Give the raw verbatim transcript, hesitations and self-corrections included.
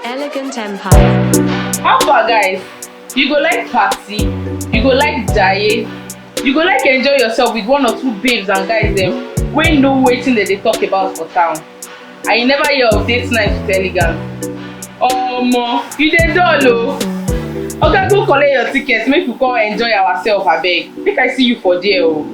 Elegant Empire. How far, guys? You go like party, you go like jaye, you go like enjoy yourself with one or two babes and guys dem wey know wetin dem dey talk about for town. And you never hear of date night with elegance. Omo, you dey dull o. Oga, go collect your ticket, make we come enjoy ourselves, abeg. Make I see you for there o.